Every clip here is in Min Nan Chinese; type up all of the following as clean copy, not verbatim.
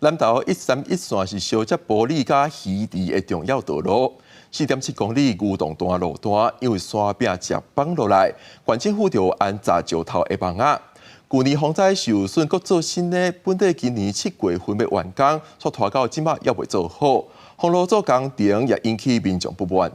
南投131線是相接埔里佮魚池的重要道路，4.7公里牛洞段路段，因為山壁石崩落來，縣政府就安紮石頭的網仔。舊年風災受損，閣做新的，本底今年7月份欲完工，卻拖到這馬猶未做好。封路做工程也引起民眾不滿。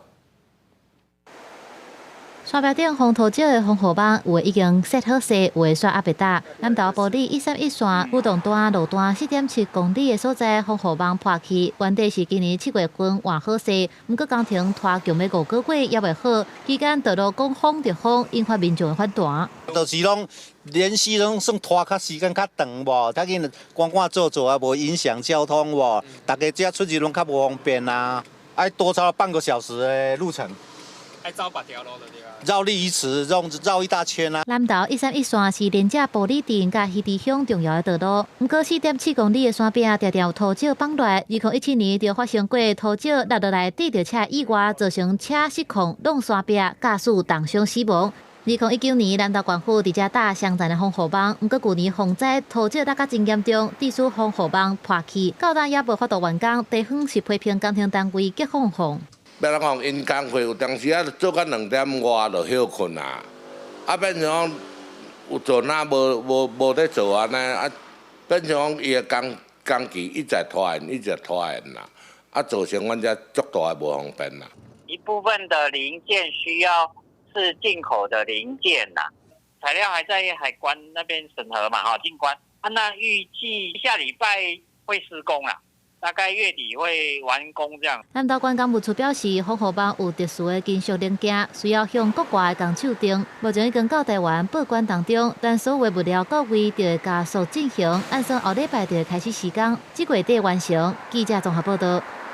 山壁頂風土石的防護網，有的已經設好勢，有的煞猶未搭。南投埔里131線牛洞段路段4.7公里的所在，防護網破去，原底是今年7月份換好勢，毋過工程拖強欲5個月猶未好，期間道路講封就封，引發民眾的反彈。就是攏連續攏算拖較時間較長無，較緊趕趕做做啊，無影響交通無，大家這出入攏較無方便啊，愛多超半個小時的路程。愛走別條路就對啊。繞麗池，繞繞一大圈啊！南投131線是連接埔里鎮佮魚池鄉重要的道路，毋過4.7公里的山壁常常有土石崩落來。2017年就發生過土石落落來硩著車意外，造成車失控挵山壁，駕駛重傷死亡。2019年南投縣府佇遮搭雙層的防護網，毋過舊年風災土石落甲真嚴重，致使防護網破去，到今猶無法度完工。地方是批評工程單位激放放。欲按怎講，𪜶工課有當時啊做到2點外就歇睏啊，啊變成講有做哪無無無咧做按呢，啊變成講伊的工工期一直拖延，一直拖延啦，啊造成阮遮足大的無方便啦。一部分的零件需要是進口的零件啦，材料還在海關那邊審核嘛，哈，進關。啊，那預計下禮拜會施工啦。大概月底會完工這樣。南投縣工務處表示，防護網有特殊的金屬零件，需要向國外的工廠訂。目前已經到台灣報關當中，但所有的物料到位就會加速進行，按算後禮拜就會開始施工，這月底完成。記者綜合報道。